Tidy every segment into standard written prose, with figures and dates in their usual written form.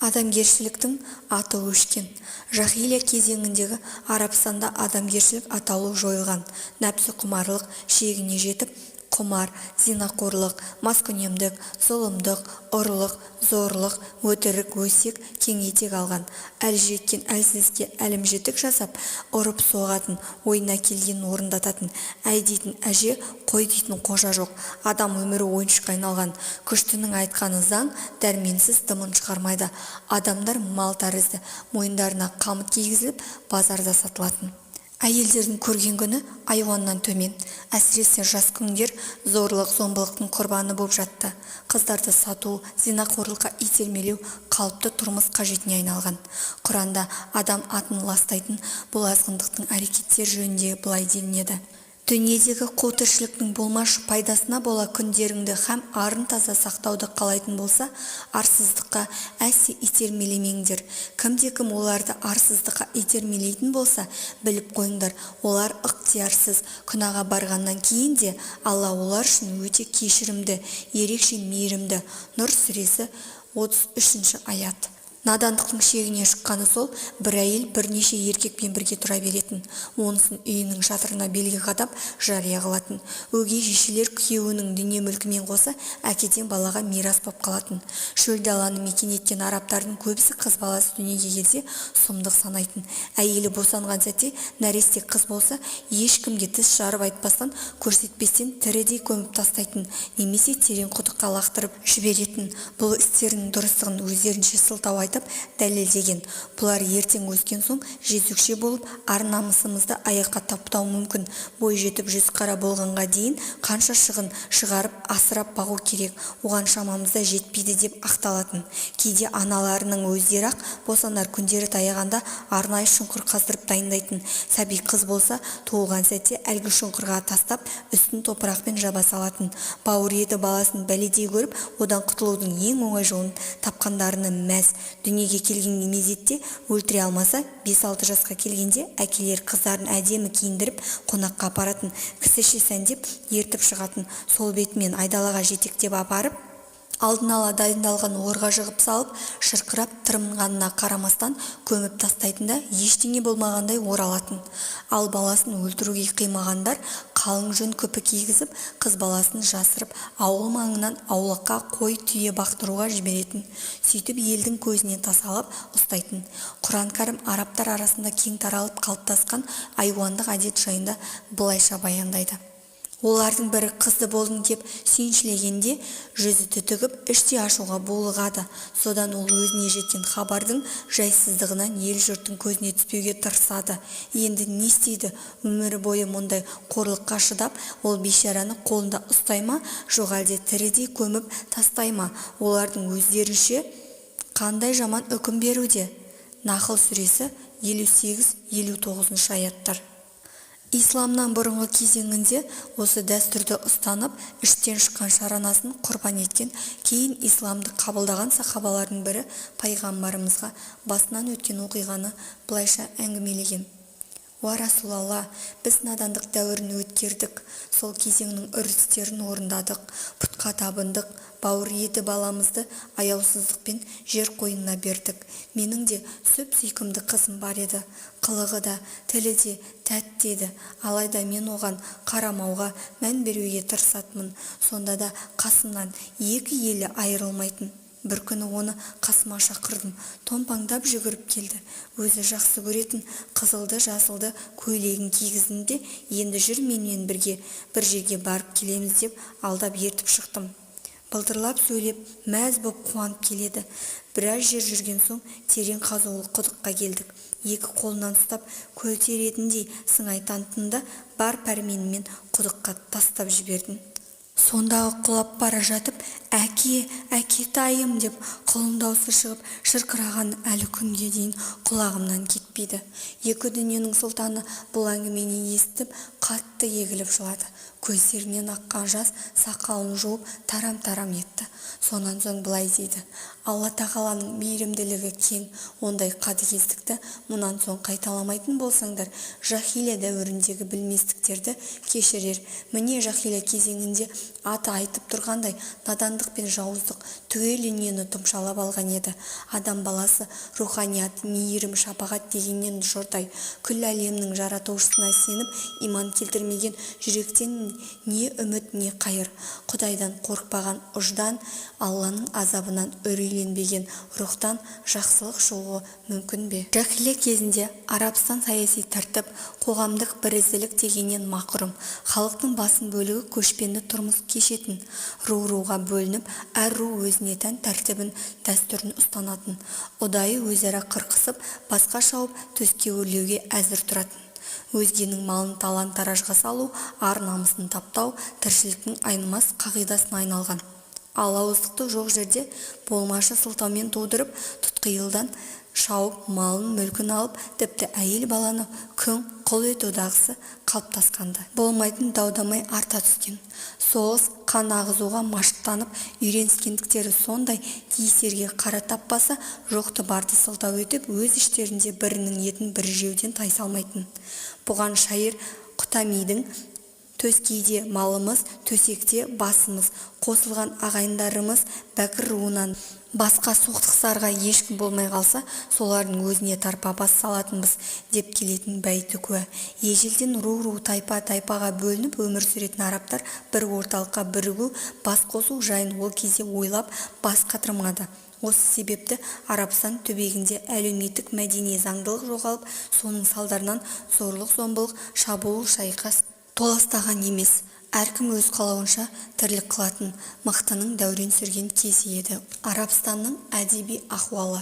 Адамгершіліктің аты өшкен. Жаһилия кезеңіндегі Арабстанда адамгершілік атаулы жойылған. Нәпсіқұмарлық шегіне жетіп, құмар, зинақорлық, маскүнемдік, зұлымдық, ұрлық, зорлық, өтірік, өсек кең етек алған. Әлі жеткен әлсізге әлімжеттік жасап, ұрып-соғатын, ойына келгенін орындататын. Әй дейтін әже, қой дейтін қожа жоқ. Адам өмірі ойыншыққа айналған. Күштінің айтқаны заң, дәрменсіз дымын шығармайды. Адамдар мал тәрізді, мойындарына қамыт кигізіліп, базарда сатылатын. Әйелдердің көрген күні айуаннан төмен. Әсіресе жас күңдер зорлық-зомбылықтың құрбаны боп жатты. Қыздарды сату, зинақорлыққа итермелеу қалыпты тұрмыс қажетіне айналған. Құранда адам атын ластайтын бұл азғындықтың әрекеттер жөнінде былай делінеді. Дүниедегі қу тіршіліктің болмашы пайдасына бола күндеріңді һәм арын таза сақтауды қалайтын болса, арсыздыққа әсте итермелемеңдер. Кімде-кім оларды арсыздыққа итермелейтін болса, біліп қойыңдар, олар ықтиярсыз күнәға барғаннан кейін де, Алла олар үшін өте кешірімді, ерекше мейірімді. Нұр сүресі, 33-ші аят. Надандықтың шегіне шыққаны сол, бір әйел бірнеше еркекпен бірге тұра беретін. Онысын үйінің шатырына белгі қадап, жария қылатын. Өгей шешелер күйеуінің дүние-мүлкімен қоса әкеден балаға мирас боп қалатын. Шөл даланы мекен еткен арабтардың көбісі қыз баласы дүниеге келсе, сұмдық санайтын. Әйелі босанған сәтте нәресте қыз болса, ешкімге тіс жарып айтпастан, көрсетпестен тірідей көміп тастайтын немесе терең құдыққа лақтырып жіберетін. Бұл істерінің дұрыстығын өздерінше сылтау айтып дәлелдеген. Бұлар ертең өскен соң жезөкше болып, ар-намысымызды аяққа таптауы мүмкін. Бой жетіп жүз қара болғанға дейін қанша шығын шығарып асырап бағу керек, оған шамамыз да жетпейді деп ақталатын. Кейде аналарының өздері-ақ босанар күндері таяғанда арнайы шұңқыр қаздырып дайындайтын. Сәби қыз болса, туылған сәтте әлгі шұңқырға тастап, үстін топырақпен жаба салатын. Бауыр еті баласын бәледей көріп, одан құтылудың ең оңай жолын тапқандарына мәз. Дүниеге келген мезетте өлтіре алмаса, 5-6 жасқа келгенде әкелері қыздарын әдемі киіндіріп қонаққа апаратын, кісіше сәндеп ертіп шығатын. Сол бетімен айдалаға жетектеп апарып, алдын ала дайындалған орға жығып салып, шырқырап тырманғанына қарамастан көміп тастайтын да, ештеңе болмағандай оралатын. Ал баласын өлтіруге қимағандар қалың жүн күпі кигізіп, қыз баласын жасырып, ауыл маңынан аулаққа қой, түйе бақтыруға жіберетін. Сөйтіп елдің көзінен тасалап ұстайтын. Құран Кәрім арабтар арасында кең таралып қалыптасқан айуандық әдет жайында былайша баяндайды. Олардың бірі қызды болдың деп сүйіншілегенде, жүзі түтігіп, іштей ашуға булығады. Содан ол өзіне жеткен хабардың жайсыздығынан ел-жұрттың көзіне түспеуге тырысады. Енді не істейді? Өмір бойы мұндай қорлыққа шыдап, ол бейшараны қолында ұстай ма, жоқ әлде тірідей көміп тастай ма? Олардың өздерінше қандай жаман үкім беруде? Нахл сүресі, 58-59 аяттар. Исламнан бұрынғы кезеңінде осы дәстүрді ұстанып, іштен шыққан шаранасын құрбан еткен. Кейін исламды қабылдаған сахабалардың бірі пайғамбарымызға басынан өткен оқиғаны былайша әңгімелеген. Уа Расулалла, біз надандық дәуірін өткердік, сол кезеңнің үрдістерін орындадық, пұтқа табындық, бауыр еті баламызды аяусыздықпен жер қойнына бердік. Менің де сүп-сүйкімді қызым бар еді. Қылығы да, тілі де тәтті еді. Алайда мен оған қарамауға, мән бермеуге тырысатынмын. Сонда да қасымнан екі елі айырылмайтын. Бір күні оны қасыма шақырдым. Томпаңдап жүгіріп келді. Өзі жақсы көретін қызылды-жасылды көйлегін кигіздім де, енді жүр менімен бірге, бір жерге барып келеміз деп алдап ертіп шықтым. Былдырлап сөйлеп, мәз боп қуанып келеді. Біраз жер жүрген соң терең қазулы құдыққа келдік. Екі қолынан ұстап көтеретіндей сыңай таныттым да, бар пәрменіммен құдыққа тастап жібердім. Сондағы құлап бара жатып, «Әке, әкетайым!» деп құлын даусы шығып шырқырағаны әлі күнге дейін құлағымнан кетпейді. Екі дүниенің сұлтаны бұл әңгімені естіп, қатты егіліп жылады. Көздерінен аққан жас сақалын жуып тарам-тарам етті. Сонан соң былай дейді: Алла тағаланың мейірімділігі кең, ондай қатыгездікті мұнан соң қайталамайтын болсаңдар, жаһилия дәуіріндегі білместіктерді кешірер. Міне, жаһилия кезеңінде аты айтып тұрғандай, надандық пен жауыздық түгел дүниені тұмшалап алған еді. Адам баласы руханият, мейірім, шапағат дегеннен жұрдай. Күллі әлемнің жаратушысына сеніп, иман келтірмеген жүректен не үміт, не қайыр? Құдайдан қорықпаған ұждан, Алланың азабынан үрейленбеген рухтан жақсылық шығуы мүмкін бе? Жаһилия кезінде Арабстан саяси тәртіп, қоғамдық бірізділік дегеннен мақұрым. Халықтың басым бөлігі көшпенді тұрмыс кешетін. Ру-руға бөлініп, әр ру өзіне тән тәртібін, дәстүрін ұстанатын. Ұдайы өзара қырқысып, басқа шауып, төске өрлеуге әзір тұратын. Өзгенің малын талан-таражға салу, ар-намысын таптау тіршіліктің айнымас қағидасына айналған. Алауыздықты жоқ жерде болмашы сылтаумен тудырып, тұтқиылдан шауып, малын, мүлкін алып, тіпті әйел баланы күң, құл ету дағдысы қалыптасқан-ды. Болмайтын дау-дамай арта түскен. Соғыс, қан ағызуға машықтанып үйреніскендіктері сондай, тиісерге қара таппаса, жоқты-барды сылтау етіп, өз іштерінде бірінің етін бірі жеуден тайсалмайтын. Бұған шайыр Құтамидің «Төскейде малымыз, төсекте басымыз, қосылған ағайындарымыз Бәкір руынан басқа соқтығысарға ешкім болмай қалса, солардың өзіне тарпа бас салатынбыз» деп келетін бәйті куә. Ежелден ру-ру, тайпа-тайпаға бөлініп өмір сүретін арабтар бір орталыққа бірігу, бас қосу жайын ол кезде ойлап бас қатырмады. Осы себепті Арабстан түбегінде әлеуметтік-мәдени заңдылық жоғалып, соның салдарынан зорлық-зомбылық, шабуыл, шайқас толастаған емес. Әркім өз қалауынша тірлік қылатын, мықтының дәурен сүрген кезі еді. Арабстанның әдеби ахуалы.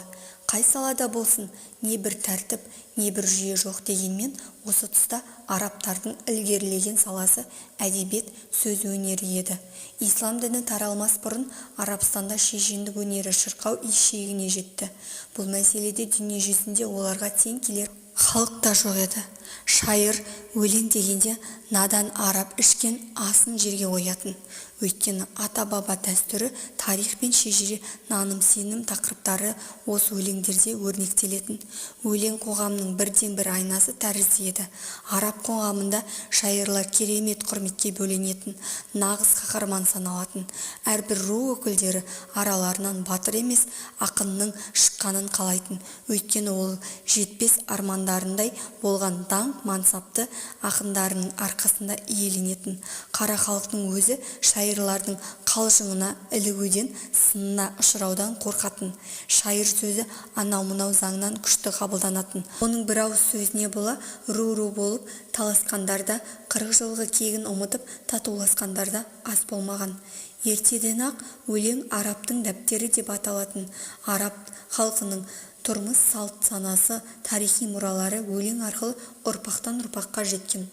Қай салада болсын, не бір тәртіп, не бір жүйе жоқ дегенмен, осы тұста арабтардың ілгерілеген саласы әдебиет, сөз өнері еді. Ислам діні таралмас бұрын Арабстанда шешендік өнері шырқау шегіне жетті. Бұл мәселеде дүние жүзінде оларға тең келер халық та жоқ еді. Шайыр, өлең дегенде надан араб ішкен асын жерге қоятын. Өйткені ата-баба дәстүрі, тарих пен шежіре, наным-сенім тақырыптары осы өлеңдерде өрнектелетін. Өлең қоғамның бірден-бір айнасы тәрізді еді. Араб қоғамында шайырлар керемет құрметке бөленетін, нағыз қаһарман саналатын. Әрбір ру өкілдері араларынан батыр емес, ақынның шыққанын қалайтын. Өйткені ол жетпес армандарындай болған даңқ мансапты ақындарының арқасында иеленетін. Қара халықтың өзі шайырлардың қалжыңына ілігуден, сынына ұшыраудан қорқатын. Шайыр сөзі анау-мынау заңнан күшті қабылданатын. Оның бір ауыз сөзіне бола ру-ру болып таласқандар да, 40 жылғы кегін ұмытып татуласқандар да аз болмаған. Ертеден-ақ өлең арабтың дәптері деп аталатын. Араб халқының тұрмыс салт-санасы, тарихи мұралары өлең арқылы ұрпақтан ұрпаққа жеткен.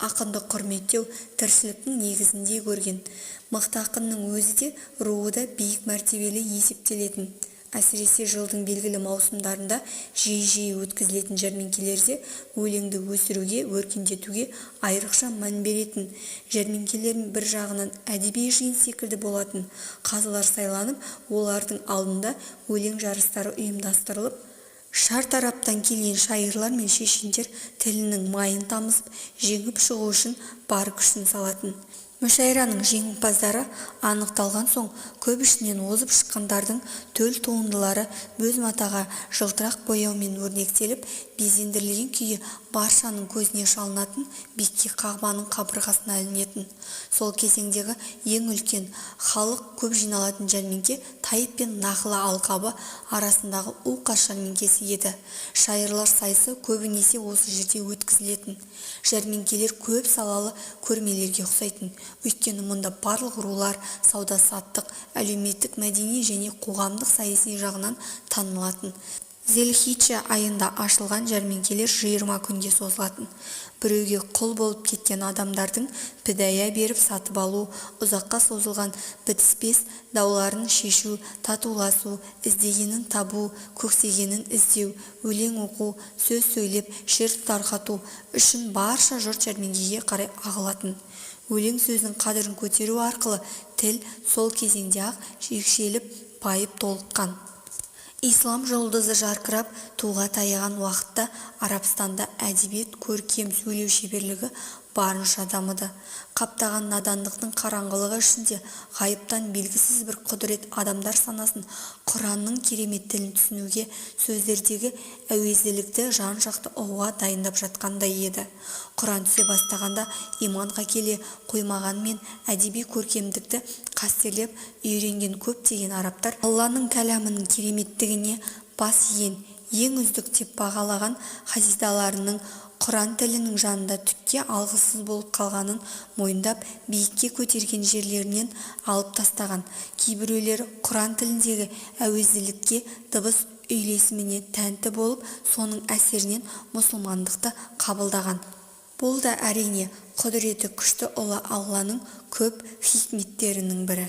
Ақынды құрметтеу тіршіліктің негізіндей көрген. Мықты ақынның өзі де, руы да биік мәртебелі есептелетін. Әсіресе жылдың белгілі маусымдарында жиі-жиі өткізілетін жәрмеңкелерде өлеңді өсіруге, өркендетуге айрықша мән беретін. Жәрмеңкелер бір жағынан әдеби жиын секілді болатын. Қазылар сайланып, олардың алдында өлең жарыстары ұйымдастырылып, шар тараптан келген шайырлар мен шешендер тілінің майын тамызып, жеңіп шығу үшін бар күшін салатын. Мүшәйраның жеңімпаздары анықталған соң, көп ішінен озып шыққандардың төл туындылары бөз матаға жылтырақ бояумен өрнектеліп, безендірілген күйі баршаның көзіне шалынатын бетке Қағбаның қабырғасына ілінетін. Сол кезеңдегі ең үлкен, халық көп жиналатын жәрмеңке Таиф пен Нахла алқабы арасындағы Уқаз жәрмеңкесі еді. Шайырлар сайысы көбінесе осы жерде өткізілетін. Жәрмеңкелер көп салалы көрмелерге ұқсайтын. Өйткені мұнда барлық рулар сауда-саттық, әлеуметтік-мәдени және қоғамдық-саяси жағынан танылатын. Зілхиджа айында ашылған жәрмеңкелер 20 күнге созылатын. Біреуге құл болып кеткен адамдардың підая беріп сатып алу, ұзаққа созылған бітіспес дауларын шешу, татуласу, іздегенін табу, көксегенін іздеу, өлең оқу, сөз сөйлеп, шер тарқату үшін барша жұрт жәрмеңкеге қарай ағылатын. Өлең сөздің қадірін көтеру арқылы тіл сол кезеңде-ақ екшеліп, байып толыққан. Ислам жұлдызы жарқырап туға таяған уақытта Арабстанда әдебиет, көркем сөйлеу шеберлігі барынша дамыды. Қаптаған надандықтың қараңғылығы ішінде ғайыптан белгісіз бір құдірет адамдар санасын Құранның керемет тілін түсінуге, сөздердегі әуезділікті жан-жақты ұғуға дайындап жатқандай еді. Құран түсе бастағанда иманға келе қоймағанымен, әдеби көркемдікті қастерлеп үйренген көптеген арабтар Алланың кәламының кереметтігіне бас иген, ең үздік деп бағалаған қасидаларының Құран тілінің жанында түкке алғысыз болып қалғанын мойындап, биікке көтерген жерлерінен алып тастаған. Кейбіреулері Құран тіліндегі әуезділікке, дыбыс үйлесіміне тәнті болып, соның әсерінен мұсылмандықты қабылдаған. Бұл да, әрине, құдіреті күшті ұлы Алланың көп хикметтерінің бірі.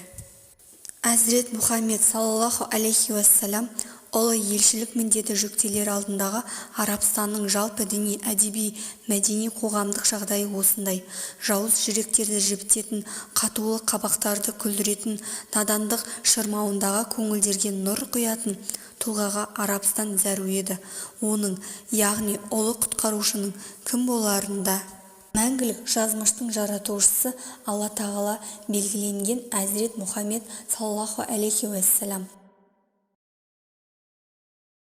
Әзірет Мұхаммед саллаллаху алейхи уассалам ұлы елшілік міндеті жүктелер алдындағы Арабстанның жалпы діни, әдеби, мәдени, қоғамдық жағдайы осындай жауыз жүректерді жібітетін, қатулы қабақтарды күлдіретін, надандық шырмауындағы көңілдерге нұр құятын тұлғаға Арабстан зәру еді. Оның, яғни ұлы құтқарушының кім боларын да мәңгілік жазмыштың жаратушысы Алла Тағала белгілеген. Әзірет Мұхаммед саллаллаху алейхи уассалам